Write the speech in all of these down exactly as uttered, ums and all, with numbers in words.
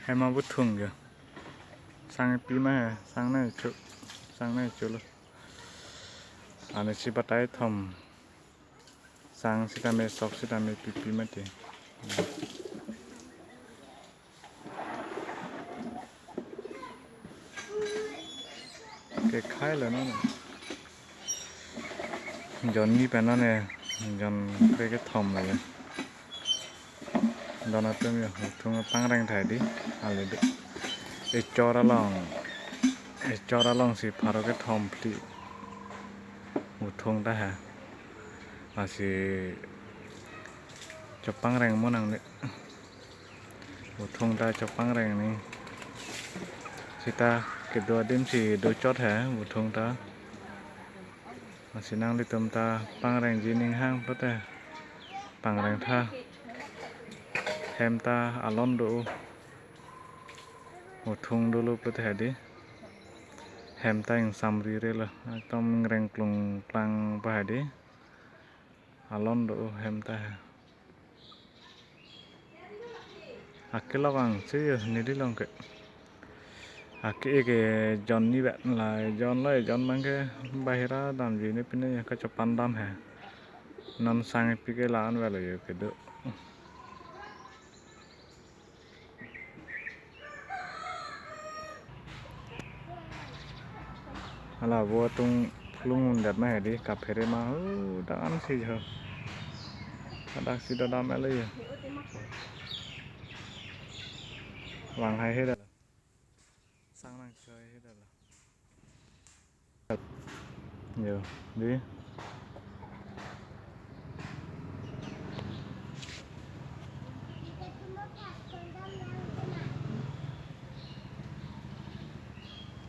Ema bu thung ke. Sang pi ma he, sang nangcho, sang nangcholo. Anisi batai thom. Sang sitame sok sitame pipi mati. Kekhai lo non. Jon ni pen non ne, jon kre kethom lo le. Don atum yo, uthung pangreng thai di, ale do. Echor along, echor alongsi pharo kethom phli. Uthung ta ha. Lasi chopangreng mo nangne. Uthung ta chopangreng ni. Sita kedo adim si dochot ha, uthung ta. Lasi nanglitum ta pangrengji ning hang pulote pangreng tha. Hem ta alon do. Uthung dolo pulote hadi. Hem ta ingsamri re lo. Ekdom ingreng klung klang pa hadi. Alon do hem ta he. Akelok angse yo neli long ke. Ake ke jon ni ba la jon lo jon bang ke bahira damji ne pine ya kachopan dam he. Non sang pi ke la-an velo yo kedo. Hala vo atum phlung undet ma hedi kaphere ma hu dak an si jo. Dak si dodam ele yo. Vang hai he dalo. Sang nangchoi he dalo. Yo, di.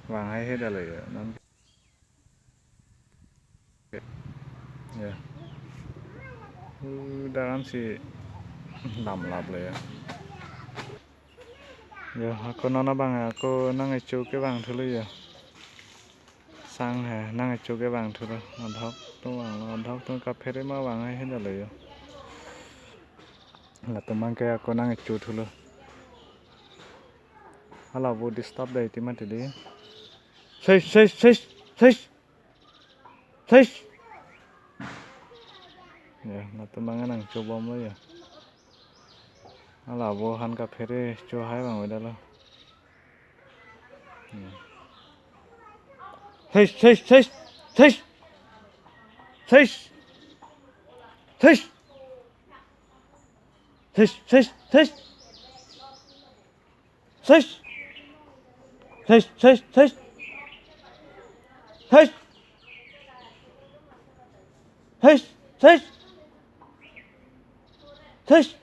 Vang hai he dalo yo. Non. Ya. Udah kan si lam lap le ya. Ya, ako non abang ako nang echo kevang thulo ya. Sang he, nang echo kevang thulo. Adhok tu vanglo, adhok tu kaphere ma vang hai he dalo ya. Latum abang ke ako nang echo thulo. Hala vo disturb dai ti mati di. Sesh, sesh, sesh, sesh. Sesh. Ya, latum abang nangchobom lo ya. Hala vo han kaphere cho hai vang veda lo. Ya. Sesh, sesh, sesh, sesh. Sesh. Sesh. Sesh, sesh, sesh. Sesh. Sesh, sesh, sesh. Sesh. Sesh, sesh. Sesh.